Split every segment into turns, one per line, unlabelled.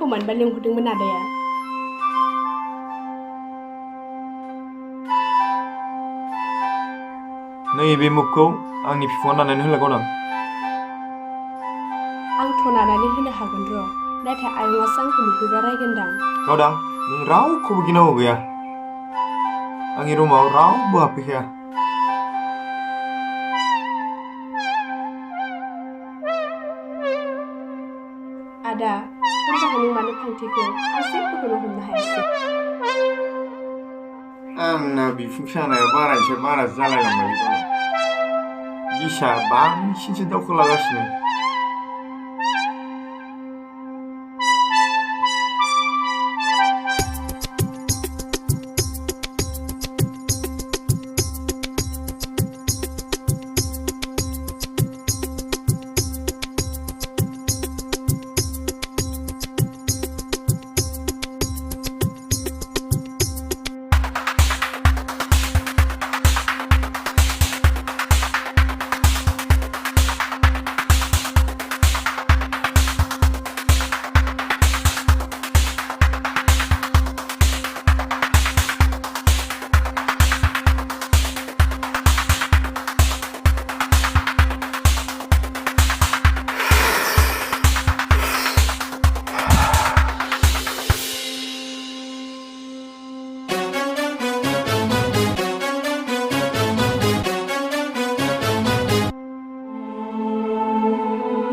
आंखौ मानोबा लिंहरदोंमोन आदाया
नैबे मुखखौ आंनि बिफाङा नानानै होलांगौ
आंथ' नानानै होनो हागोन र' नाथाय आयंआसो आंखौ नुफैबा रायगोनदां
गावदां नों रावखौबो गिनांगौ गैया आंनि रुमाव रावबो हाबफैखाया
आदा दरजाखौ नों मानो फांथेखो आं जेबोखौनो हमनो हायासै
आंना बिखुं सानाया बारानिफ्राय बारा जालायलांबाय बिसा बांसिनसो दावखोलागासिनो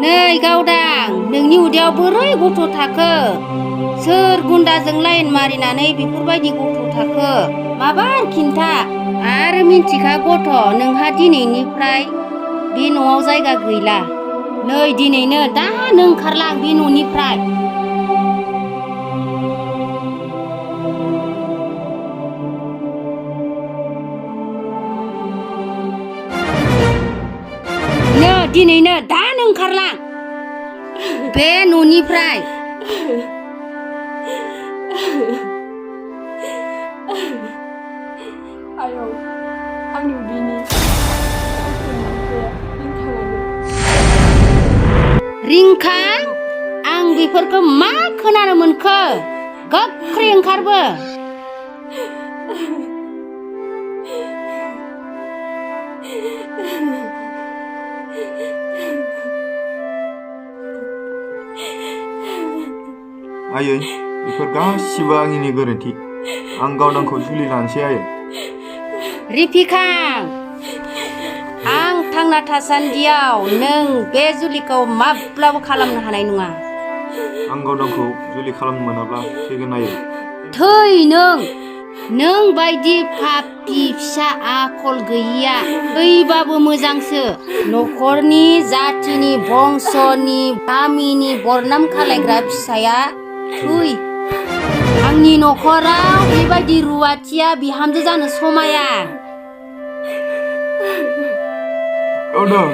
नै गावदां नोंनि उदैयाव बोरै गथ' थाखो सोर गुन्दाजों लाइन मारिनानै बेफोरबायदि गथ' थाखो माबार खिन्था आरो मिन्थिखा गथ' नोंहा दिनैनिफ्राय बे न'आव जायगा गैला नै दिनैनो दानो ओंखारलां बे न'निफ्राय दिनैनो दानो ओंखारलां बे न'निफ्राय
आयं आंनि उदैनि
रिंखां आं बेफोरखौ मा खोनानो मोनखो गोख्रै ओंखारबो
आयै बेफोर गासिबो आंनिनो गोरोन्थि आं गावदांखौ जुलि लानोसै आयै
रिफिखां आं थांना थासान्दियाव नों बे जुलिखौ माब्लाबो खालामनो हानाय नङा
आं गावदांखौ जुलि खालामनो मोनाब्ला थैगोन आयै
थै नों बायदि पापि फिसा आखल गैयिया थैबाबो मोजांसो न'खरनि जातिनि बंस'नि गामिनि बरनाम खालायग्रा फिसाया थै आंनि न'खराव बेबायदि रुवाथिया बिहामजो जानो समाया
गावदां